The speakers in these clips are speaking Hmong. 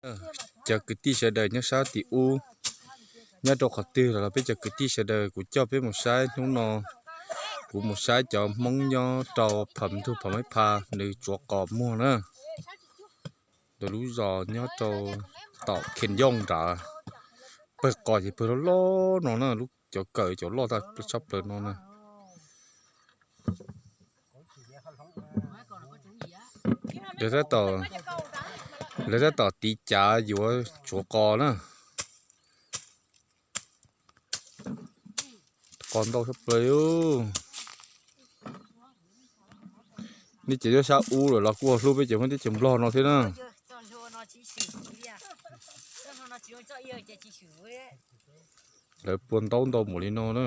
Cov kwv tij sawv daws nyob sab tim ub, nyob rau qhov twg los peb cov kwv tij sawv daws kuv coj peb mus saib hnub no. Kuv mus saib cov Hmoob nyob rau Pham Ntug Pham Mab Pha, nws tsuav qos muag na. Lawv lub zos nyob rau tom Khees Yooj nrad, pawg qos ces pawg loj loj no na, lub cov kawm cov loj tshaj plaws no na. Lawv tab tom tiv cav yuav tsuav qos na. Qos ntau tshaj plaws. Nej cov nyob sab ub lawm los kuj hlub peb cov Hmoob teb chaws Nplog no thiab na. Lawv pua ntaub ntau npaum li no na.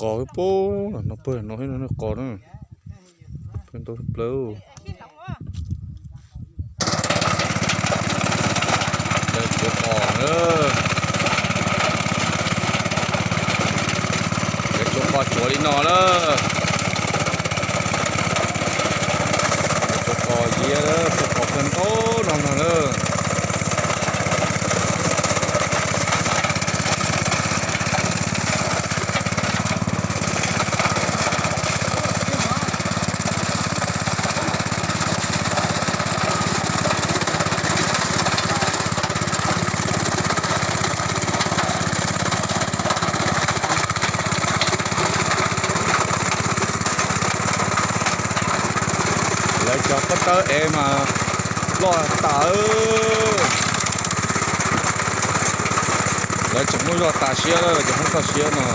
Qos pub no pawg no qos na. Ntau tshaj plaws. Lawv tsuav qos na. Lawv tsuav qos tsuav li no na. Lawv tsuav qos ziab, tsuav qos kawg ntau no no na. Lawv cov pob tawb ev mas loj tas. Lawv tseem muaj zog tas siab lawm, cov Hmoob toj siab no.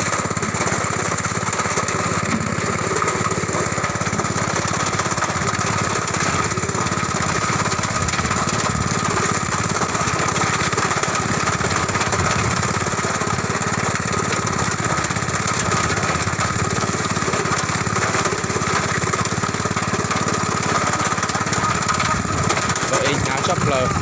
Lawv ev hnyav tshaj plaws.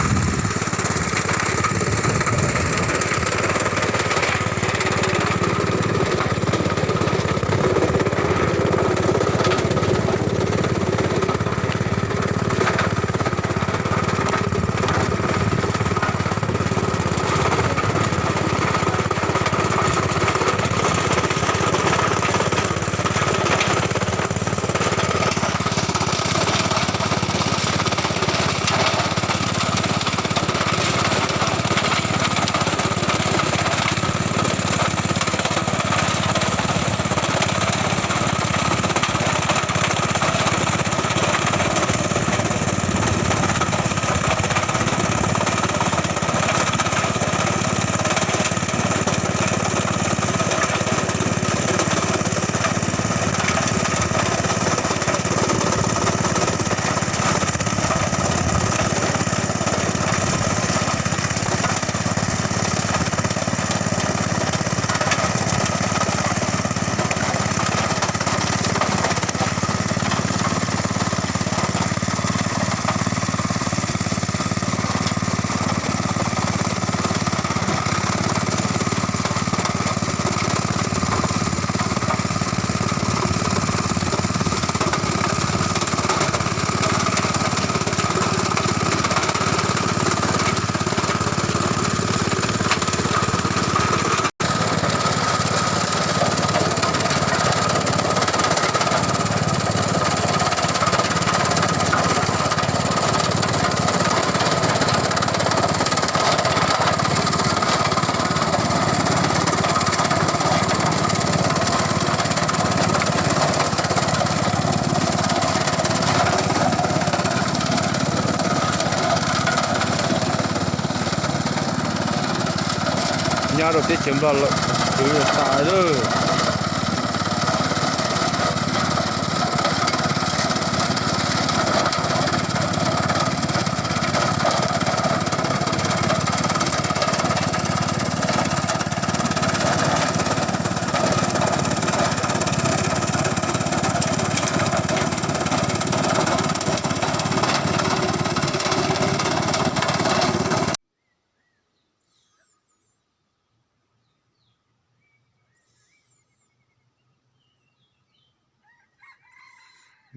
Nyob rau teb chaws Nplog lawm, kwv tas lawm.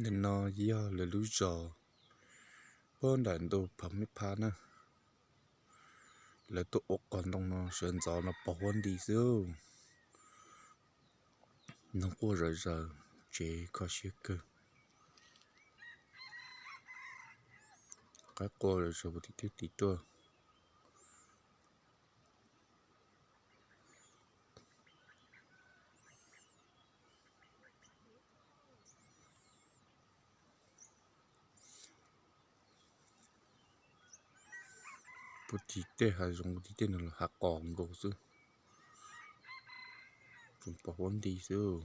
Ntawm no yog lawv lub zos puag nram ntug Phav Meb Phab na. Lawv tuaj ua qos ntoo no sawv ntxov no pos huab nti xwb. Noog quaj zom zaws, tsev kho siab kawg. Qaib qua zom zaws puag tim tej tid tuaj. Puag tim tej hav zoov, puag tim tej no los hav qos nkaus xwb. Tseem pos huab nti xwb.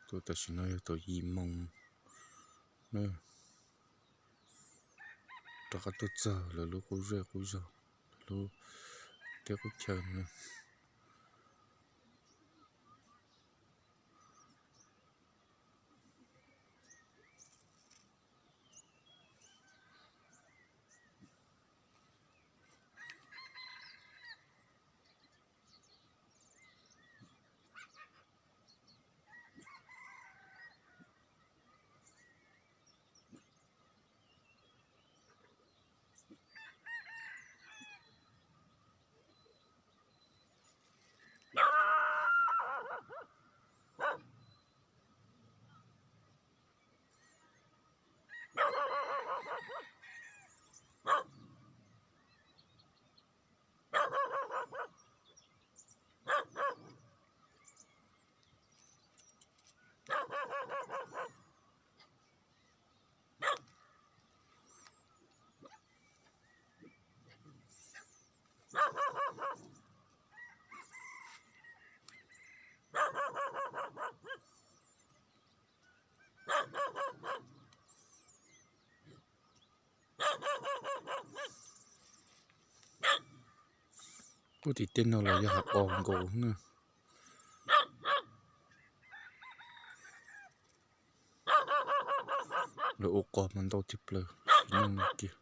Tuaj tam sim no yog thaum yim moos na. Rov qab tuaj txog lawv lub qub zej qub zog, lawv lub teb qub chaw na. Puag tim tej no los yog hav qos nkaus na. Lawv ua qos mas ntau tshaj plaws, tsis muaj no kiag.